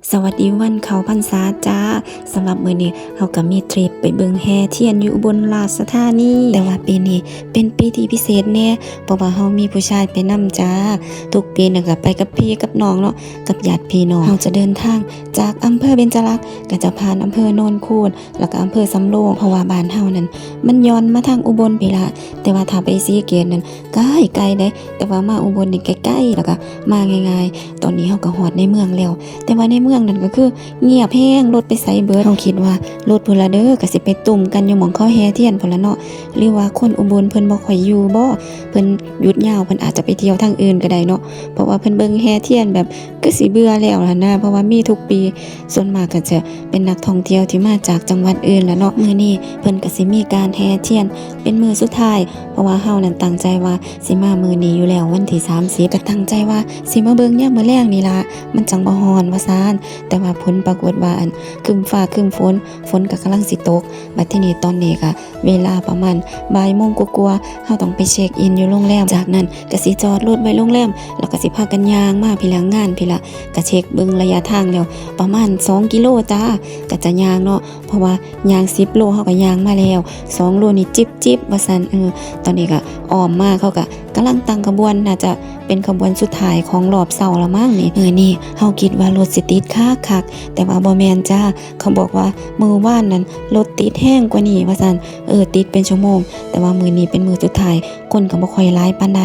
ສະຫວັດດີວັນເຂົ້າພັນສາຈ້າ. ສຳລັບມື້ນີ້ເຮົາກໍມີທຣິບໄປເບິ່ງແຫ່ທຽນຢູ່ອຸບົນລາຊະທານີ. ແຕ່ວ່າປີນີ້ເປັນປີທີ່ພິເສດແດ່ ເພາະວ່າເຮົາມີຜູ້ຊາຍໄປນຳຈ້າ. ທຸກປີນັ້ນກໍໄປກັບພີ່ກັບນ້ອງເນາະ ກັບຍາດພີ່ນ້ອງ. ເຮົາຈະເດີນທາງຈາກອຳເພີເບັນຈະລັກ ກໍຈະຜ່ານອຳເພີໂນນຄູນ ແລ້ວກໍອຳເພີສຳໂລງ ເພາະວ່າບ້ານເຮົານັ້ນມັນຢ່ອນມາທາງອຸບົນພີ້ລະ. ແຕ່ວ່າຖ້າໄປສີເກດນັ້ນ ໄກໆເດ້ ແຕ່ວ່າມາອຸບົນນີ້ໃກ້ໆ ແລ້ວກໍມາງ່າຍໆ. ຕອນນີ້ເຮົາກໍຮອດໃນເມືອງແລ້ວ ແຕ່ວ່າໃນເມືອງນັ້ນກໍຄືງຽບແຮງ ລົດໄປໃສເບິດ. ເຮົາຄິດວ່າລົດພຸ້ນລະເດີ ກໍຊິໄປຕຸ້ມກັນຢູ່ໝ່ອງເຂົາແຫ່ທຽນພຸ້ນລະເນາະ ຫຼືວ່າຄົນອຸບົນເພິ່ນບໍ່ຄ່ອຍຢູ່ບໍ ເພິ່ນຢຸດຍາວ ເພິ່ນອາດຈະໄປທ່ຽວທາງອື່ນກໍໄດ້ເນາະ ເພາະວ່າເພິ່ນເບິ່ງແຫ່ທຽນແບບຄືຊິເບື່ອແລ້ວຫັ້ນນະ ເພາະວ່າມີທຸກປີ ສ່ວນມາກກໍຈະເປັນນັກທ່ອງທ່ຽວທີ່ມາຈາກຈັງຫວັດອື່ນລະເນາະ. ມື້ນີ້ເພິ່ນກໍຊິມີການແຫ່ທຽນເປັນມື້ສຸດທ້າຍ ເພາະວ່າເຮົານັ້ນຕັ້ງໃຈວ່າຊິມາມື້ນີ້ຢູ່ແລ້ວ ວັນທີສາມສິບ ກໍຕັ້ງໃຈວ່າຊິມາເບິ່ງຍາມມື້ແລງນີ້ລະ ມັນຈັ່ງບໍ່ຮ້ອນວ່າຊັ້ນ. ແຕ່ວ່າຜົນປາກົດວ່າ ອັນ ຄຶ້ມຟ້າຄຶ້ມຝົນ ຝົນກໍກຳລັງຊິຕົກ. ບັດທີນີ້ຕອນນີ້ກໍເວລາປະມານບ່າຍໂມງກວ່າໆ ເຮົາຕ້ອງໄປເຊັກອິນຢູ່ໂຮງແຮມ. ຈາກນັ້ນກໍຊິຈອດລົດໄວ້ໂຮງແຮມ ແລ້ວກໍຊິພາກັນຍ່າງມາພີ້ລະ ງານພີ້ລະ. ກໍເຊັກເບິ່ງໄລຍະທາງແລ້ວປະມານສອງກິໂລຈ້າ ກໍຈະຍ່າງເນາະ ເພາະວ່າຍ່າງສິບໂລເຮົາກໍຍ່າງມາແລ້ວ ສອງໂລນີ້ຈິບໆ ວ່າຊັ້ນ. ເອີ ຕອນນີ້ກໍອ້ອມມາ ເຂົາກໍກຳລັງຕັ້ງຂະບວນ ໜ້າຈະເປັນຂະບວນສຸດທ້າຍຂອງລອບເຊົ້າລະມັ້ງນີ້. ມື້ນີ້ເຮົາຄິດວ່າລົດຊິຕິດຄັກໆ ແຕ່ວ່າບໍ່ແມ່ນຈ້າ ເຂົາບອກວ່າມື້ວານນັ້ນລົດຕິດແຮງກວ່ານີ້ວ່າຊັ້ນ. ເອີ ຕິດເປັນຊົ່ວໂມງ ແຕ່ວ່າມື້ນີ້ເປັນມື້ສຸດທ້າຍ ຄົນກໍບໍ່ຄ່ອຍຫຼາຍປານໃດ.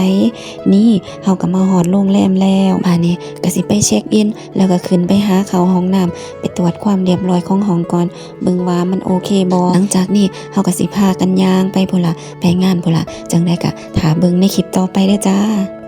ນີ້ເຮົາກໍມາຮອດໂຮງແຮມແລ້ວ ບາດນີ້ກໍຊິໄປເຊັກອິນ ແລ້ວກໍຂຶ້ນໄປຫາເຂົ້າຫ້ອງນ້ຳ ໄປຕວດຄວາມຮຽບຮ້ອຍຂອງຫ້ອງກ່ອນ ເບິ່ງວ່າມັນໂອເຄບໍ່. ຫຼັງຈາກນີ້ເຮົາກໍຊິພາກັນຍ່າງໄປພຸ້ນລະ ໄປງານພຸ້ນລະ. ຈັ່ງໃດກໍຖ້າເບິ່ງໃນຄລິບຕໍ່ໄປເດີຈ້າ.